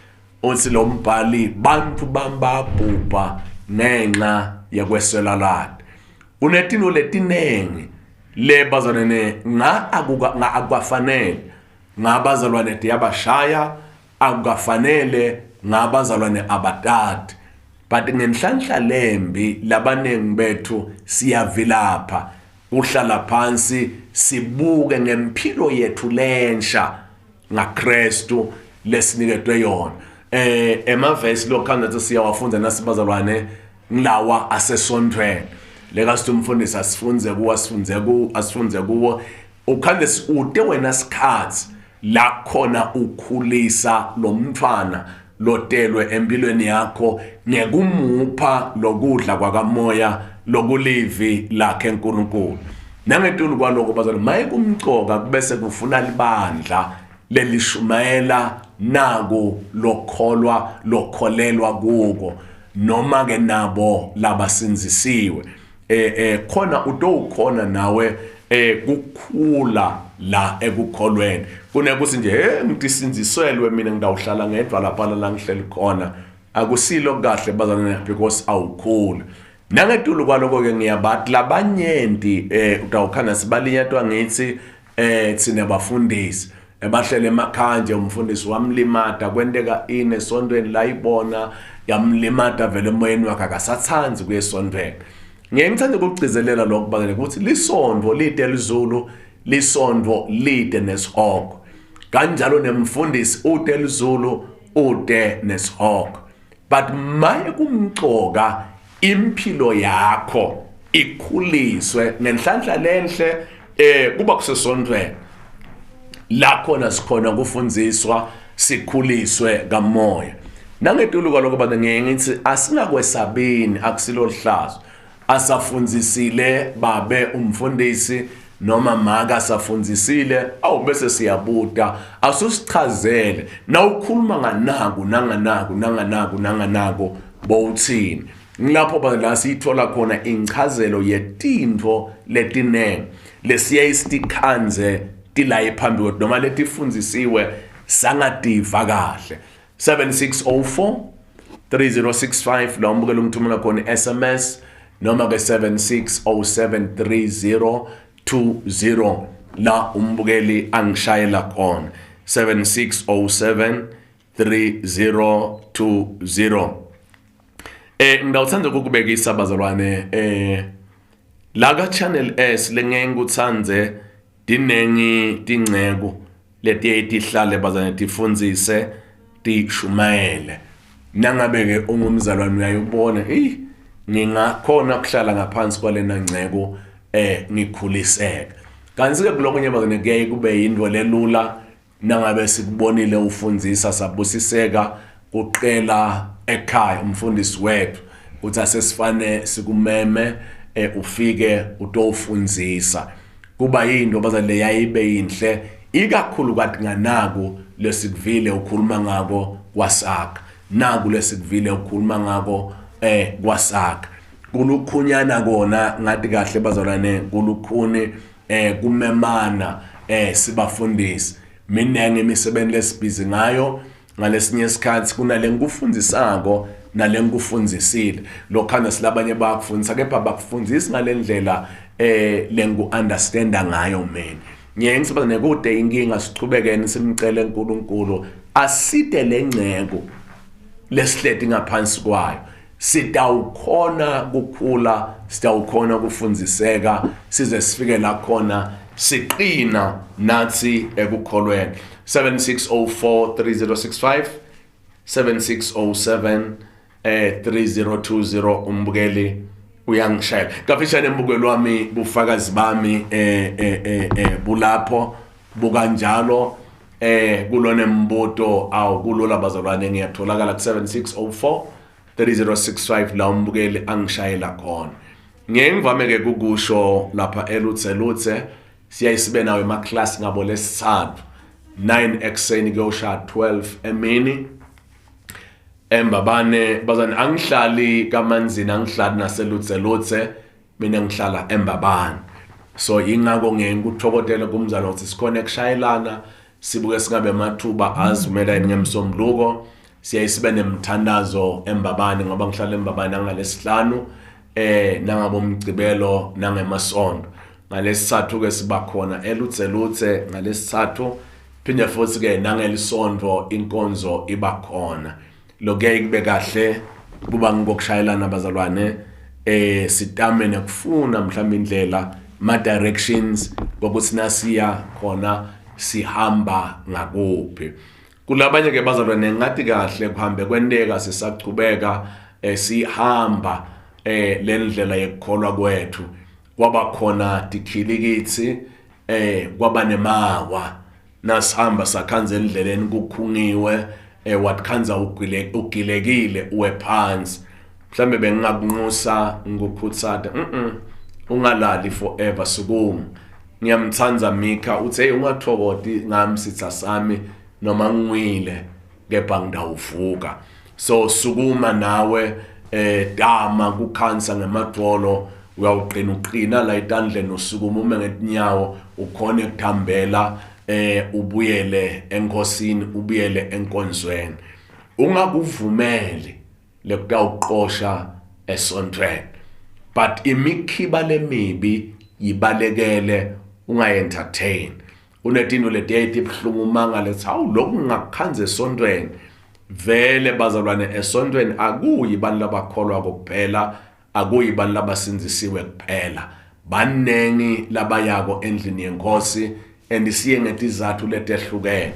S1: uthi lo mbhali, "Bantu bami babhubha ngenxa yekweswela lwati." Kunetintfo letinengi le bazalwane nga akuka nga akukafanele ngabazalwane tiyabashaya, akukafanele ngabazalwane abatati, but ngenhlanhla lembi labaningi bethu siyavilapha kuhlala phansi sibuke ngempilo yethu lensha ngaKristu lesiniketwe yona. Emavesi lokhanza siyawafunda nasibazalwane ngilawa asesontweni leka sithi umfundisi asifunze kuwo, asifunze ku asifunze kuwo. Ukhande ute wena sikhathi la khona ukhulisa lo mntwana lotelwe empilweni yakho ngekumupha lokudla kwakamoya lokulivi lakhe uNkulunkulu. Nangetulu kwaloko bazalwane, maye kumcoka kubese kufuna libandla lelishumayela naku lokholwa lokholelwa kuko, noma ke nabo labasindzisiwe khona utowukhona nawe kukhula la ekukholweni, kunekuthi nje, "Hey, ngitisindziselwe mina, ngidawuhlala ngedwa lapha la ngihleli khona." Akusilo kahle bazalwane, because awukhuli. Nangetulu kwaloko ke ngiyabathi labanyenti utawukhana sibalinyatwa ngithi thina bafundisi ebahlele emakhaya nje, umfundisi wamlimata, kwenteka ini esontweni layibona yamlimata vele emoyeni wakhe, akasatsanzi kuye esontweni. Ngeke ngithande ukugcizelela lokho bazalwane ukuthi lisontfo lite lizulu, lisontfo lite nesihogo, kanjalo nemfundisi ute lizulu, ute nesihogo, but maye kumcoka impilo yakho ikhuliswe ngenhlanhla lenhle kuba kusesontweni la khona sikhona kufundziswa, sikhuliswe kamoya. Nangetulu kwaloko bana, ngeke ngithi asingakwesabini, akusilo lihlazo. Asafundzisile babe umfundisi noma maka asafundzisile, awu, bese siyabuta, asusichazele nawukhuluma nganaku nanganaku nanganaku nanganaku, bowuthini? Ngilapho ba la siyithola khona inchazelo yetintfo letinengi lesiyaye sitikhandze tilaye phambi kwethu noma letifundzisiwe sangativa kahle. 7604 3065 la umbukela ungithumela khona i-SMS, noma ke 76073020 la umbukeli angishayela khona, 7607. 3020. Ngidawuthanda ukukubekisa bazalwane, la ka Channel S lengeke ngikutsandze tinengi tinceku letiye tihlale bazalwane tifundzise tishumayele. Nangabe ke ungumzalwane uyayubona ngingakhona kuhlala ngaphansi kwalena nceku ngikhuliseke. Kanti ke kulokunye bazalwane kuyaye kube yinto lelula nangabe sikubonile ufundzisa sabusiseka kuqela ekhaya umfundisi wethu uthi asesifane sikumeme ufike utofundzisa. Kuba yinto bazalwane yayibe yinhle ikakhulu kati nganaku lesikuvile ukhuluma ngako kwasakha, naku lesikuvile ukhuluma ngako kwasakha. Kulukhunyana kona ngathi kahle bazalwane kulukhuni kumemana sibafundisi. Minengi imisebenzi lesibhizi ngayo ngalesinye isikhathi kunale ngikufundisako nale ngikufundzisile. Lokhana silabanye bayakufundisa kepha bakufundisi ngalendlela lengu-understanda ngayo mina. Ngiye ngisebenza nekude inkinga sichubekeni simcele uNkulunkulu asite lengceko lesihleti ngaphansi kwayo. Sitawukhona kukhula, sitawukhona kufundziseka size sifike la khona siqina nathi ekukholweni. 7604 3065 7607 3020 umbukeli uyangishayela. Kafishane mbukeli wami, bufakazi bami bulapho bukanjalo kulona mbuto awu kulola bazalwane ngiyatholakala ku 7604 3065 la umbukeli angishayela khona. Ngeke ngivame ke kukusho lapha eLutselutse siyayisibe nawo emaklasi ngabo lesithathu 9 ekuseni kuyoshaya 12 emini. Embabane bazane angihlali kaManzini, angihlali naseLutselutse, mina ngihlala eMbabane. So ingakho ngeke ngikuthokotele kumzalo ukuthi sikhona ekushayelana sibuke singabe amathuba azumela yini ngemsombuluko. Siyaye sibe nemthandazo eMbabane ngoba ngihlala eMbabane nangalesihlanu nangabomgcibelo nangemasonto. Ngalesithathu ke siba khona eLutselutse ngalesithathu, phinde futhi ke nangelisonto inkonzo iba khona. Lokho kube kahle kuba ngokushayelana bazalwane sitame nekufuna mhlawumbe indlela ma directions kokuthi nasiya khona sihamba ngakuphi. Kulabanye ke bazalwane ngathi kahle kuhambe kwenteka sisachubeka sihamba lendlela yekukholwa kwethu. Kwaba khona tikhilikithi kwaba nemawa nasihamba sakhanza endleleni kukhungiwe watkhanza ugilekile uwe phansi. Mhlambe bengingakunxusa ngikukhutsata ungalali forever, sukuma. Ngiyamthanda Mika uthi hey ungathokoti ngami sitha sami noma ngiwile kepha ngidawuvuka. So sukuma nawe dama kukhansa ngemadvolo uyawuqina uqina la etandleni usukuma ume ngetinyawo ukhone ukuthambela ubuyele enkosini ubuyele enkonzweni. Ungakuvumeli lekutawuqosha esontweni, but imikhiba lemibi yibalekele ungayentertain. Unetinto letiyaye buhlungu manga lethi hawu lokhu ngingakukhanza esontweni. Vele bazalwane esontweni akuyi bantu labakholwa kuphela, akuyi bantu labasindzisiwe kuphela, banengi labayako endlini yenkosi and siye ngetizathu letehlukene.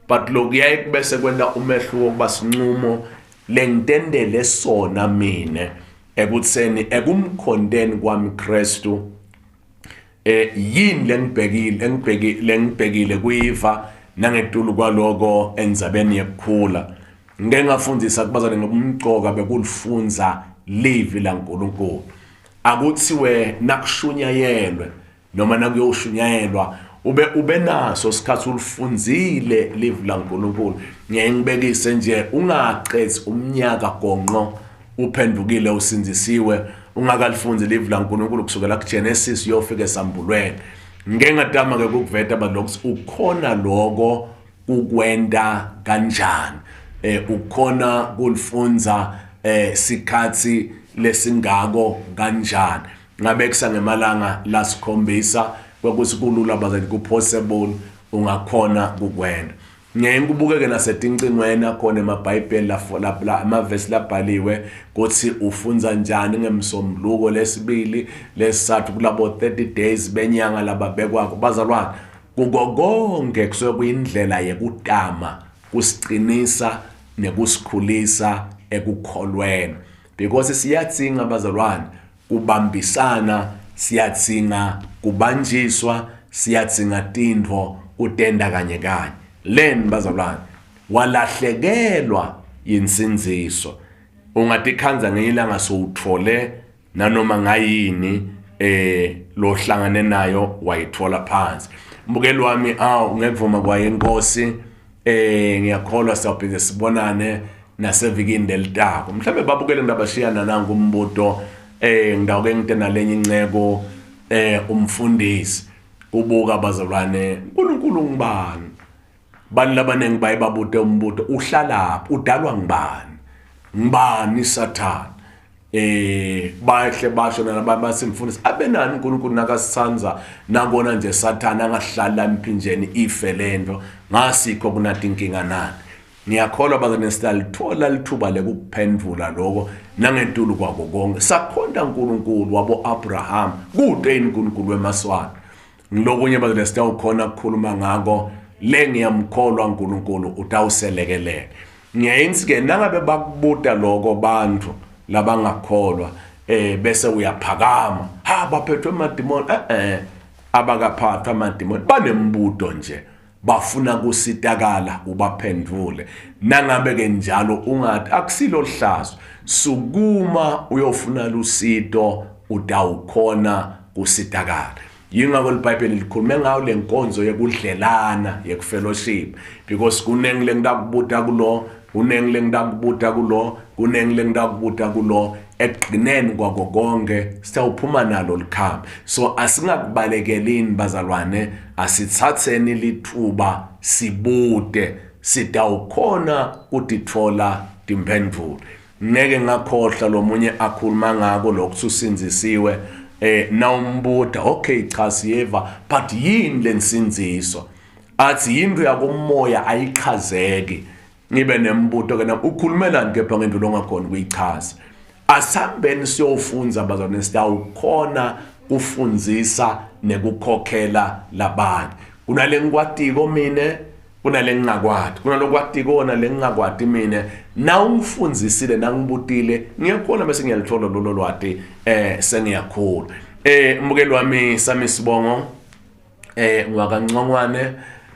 S1: But lokuyaye kubese kwenta umehluko kuba sinqumo lengitendele sona mine ekutseni ekumkhonteni kwami Kristu yini lengibhekile lengibhekile kuyiva nangetulu kwaloko endzabeni yekukhula. Ngike ngafundisa kubazane ngobumcoka bekulifunza livi laNkulunkulu. Akuthiwe nakushunyayelwe noma nakuyoshunyayelwa ube naso isikhathi ulifunzile livi laNkulunkulu. Ngeke ngibekise nje ungaqedzi umnyaka gonqo uphendukile usindzisiwe ungakalifunzi livi laNkulunkulu kusukela kuGenesis uyofika esambulweni. Ngeke ngatama ke ukuveta balokhu ukhona lokho ukwenta kanjani, ukhona kulifunza sikhathi lesingako kanjani. Ngabe kusangemalanga lasikhombisa kwekuthi kulula bazali ku possible ungakhona kukwenda. Ngeke kubukeke nasetincingweni akhona emabhayibheli amavesi labhaliwe kutsi ufundza njani ngemsombuluko lesibili lesisathu kulabo 30 days benyanga lababekwako bazalwane kuko konke kusuke kuyindlela yekutama kusiqinisa nekusikhulisa ekukholweni because siyadzinga bazalwane kubambisana siyadzinga kubanjiswa siyadzinga tintfo kutenda kanye kanye leni bazalwane walahlekelwa yinsindziso ungatikhandza ngenye ilanga sowutfole nanoma ngayini eh lohlangane nayo wayithola phansi mbukeli wami awu ngekuvuma kwaye inkosi eh ngiyakholwa siyawuphinde sibonane nasevikini lelitako mhlawumbe babukele ngidabashiyana nangu umbuto eh ngidawuke ngite nalenye inceko eh umfundisi kubuka bazalwane uNkulunkulu ngibani Bantu labaningi baye babute umbuto uhlalaphi udalwa ngubani ngubani sathane eh bahle basho nalabanye bathi mfundisi abenani uNkulunkulu nakasithandza nakona nje sathane angahlala emphinjeni ife lento ngasikho kunatinkinga nani ngiyakholwa bazane sitalithola lithuba lekuphendvula lokho nangetulu kwako konke sakhonta uNkulunkulu wabo Abraham kude uNkulunkulu wemaswati Ngilokunye bazalwane sitawukhona ukukhuluma ngako le ngiyamkholwa uNkulunkulu utawuselekelela. Ngiyayenzi ke nangabe bakubuta lokho bantu labangakholwa eh bese uyaphakama ha baphethwe amadimoni eh eh abakaphathwa amadimoni banembuto nje bafuna kusitakala ubaphendvule nangabe ke njalo ungathi akusilo lihlazo sukuma uyofuna lusito utawukhona kusitakala yingakho libhayibheli likhulume ngayo le nkonzo yekudlelana yekufellowship because kuningi lengitakubuta kulo kuningi lengitakubuta kulo kuningi lengitakubuta kulo ekugcineni kwako konke siyawuphuma nalo likhambi so asingakubalekelini bazalwane asithatheni lithuba sibude sitawukhona kutitfola timphendvulo ngeke ngakhohlwa lomunye akhuluma ngako lokhu usindzisiwe eh nawumbuda okay cha siyeva but yini lensindziso athi yinto yakomoya ayichazeki ngibe nembuto ke ukhulumelani kepha ngento longakhona ukuyichaza asihambeni siyofunza bazalwane sitawukhona kufundzisa nekukhokhela labanye kunale ngikwatiko mine kunale ngingakwati kunalokwati kona lengingakwati mine nawungifundzisile nangibutile ngiyakhona bese ngiyalithola lolo lwati eh sengiyakhula eh mbukeli wami sami sibongo eh ngwakancongwane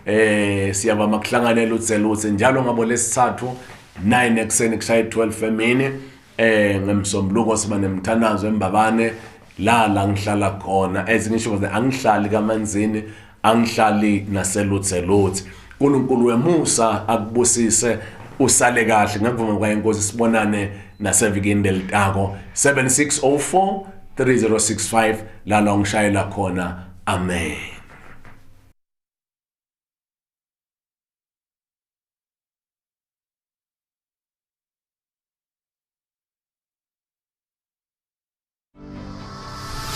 S1: eh siyabama kuhlanganela utselutse njalo ngabo lesithathu 9 ekuseni kushaya 12 emini eh ngemsombuluko siba nemthandazo embabane la la ngihlala khona ezingisho ukuthi angihlali kamanzini angihlali naselutselutse uNkulunkulu wemusa akubusise usale kahle ngakuvuma kwaye inkosi sibonane nasevikini lelitako 7604 3065 la la ungishayela khona amen.